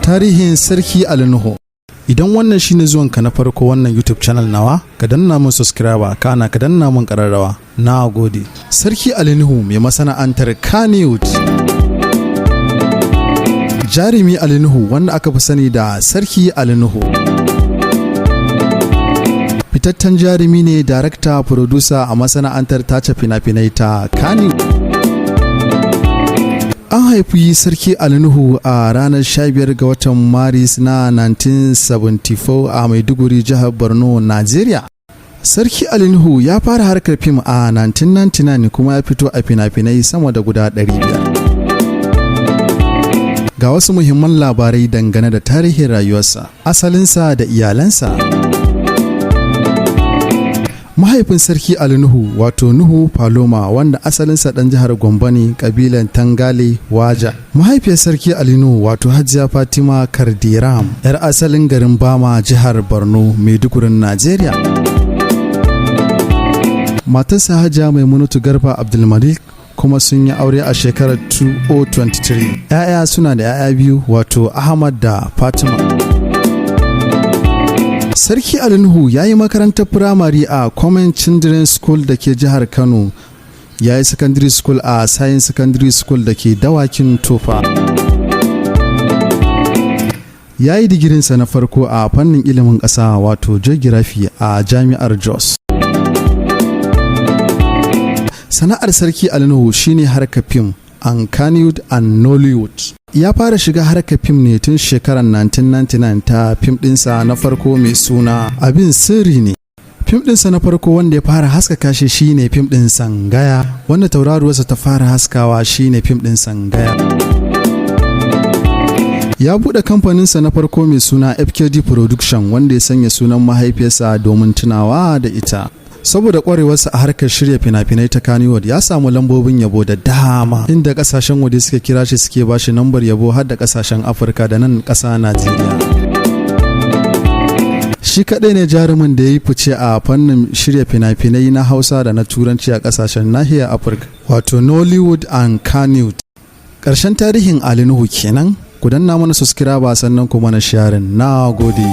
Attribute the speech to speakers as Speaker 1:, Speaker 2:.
Speaker 1: Tarihin Sarki Ali Nuhu. Idan wannan shine zuwanka na farko wannan YouTube channel nawa, ka danna mun subscribe, kana ka danna mun kararrawa. Na gode. Sarki Ali Nuhu mai masana'antar Kannywood. Jarumi Ali Nuhu, wanda aka fi sani da Sarki Ali Nuhu, fitaccen jarumi ne, darakta, producer a masana'antar tace fina-finai ta Kannywood. An haifi Sarki Ali Nuhu a ranar 15 ga watan Maris na 1974 a Maiduguri, jihar Borno, Najeriya. Sarki Ali Nuhu ya fara harkar fim a 1999 kuma ya fito a fina-finai sama da guda 500. Ga wasu muhimman labarai dangane da tarihin rayuwarsa, asalinsa da iyalansa. Mahaifin Sarki Ali Nuhu, wato Nuhu Paloma, wanda asalinsa ɗan jihar Gombe ne, kabilan Tangale Waja. Mahaifiyar Sarki Ali Nuhu, wato Hajiya Fatima Kardiram, yar asalin garin Bama, jihar Borno, Maidugurin Najeriya. Matarsa Hajiya Maimunatu Garba Abdulmalik, kuma sun yi aure a shekarar 2023. 'Ya'ya: suna da 'ya'ya biyu, wato Ahmad da Fatima. Sarki Ali Nuhu ya yi makarantar firamare a Common Children's School da ke jihar Kano. Ya yi secondary school a Science Secondary School da ke Dawakin Tofa. Ya yi digirinsa na farko a fannin ilimin ƙasa, wato geography, a Jami'ar Jos. Sana'ar Sarki Ali Nuhu shine harkar fim and Kannywood and Nollywood. Ya fara shiga harkar fim ne tun shekarar 1999 ta fim ɗinsa na farko mai suna Abin Sirri Ne. Fim ɗinsa na farko wanda ya fara haskaka shi shine fim ɗin Sangaya, wanda tauraruwarsa ta fara haskawa shine fim ɗin Sangaya. Ya buɗe kamfaninsa na farko mai suna FKD Production, wanda ya sanya sunan mahaifiyarsa domin tunawa da ita. Saboda kwarewarsa a harkar shirya fina-finai ta Kannywood, ya samu lambobin yabo da dama, inda kasashen waje suka kira shi suke ba shi lambar yabo, har da kasashen Afirka da nan ƙasa Najeriya. Shi kaɗai ne jarumin da ya yi fice a fannin shirya fina-finai na Hausa da na Turanci a kasashen nahiyar Afirka, wato Nollywood and Kannywood. Ƙarshen tarihin Ali Nuhu kenan. Ku danna mana subscribe, sannan kuma na sharing. Na gode.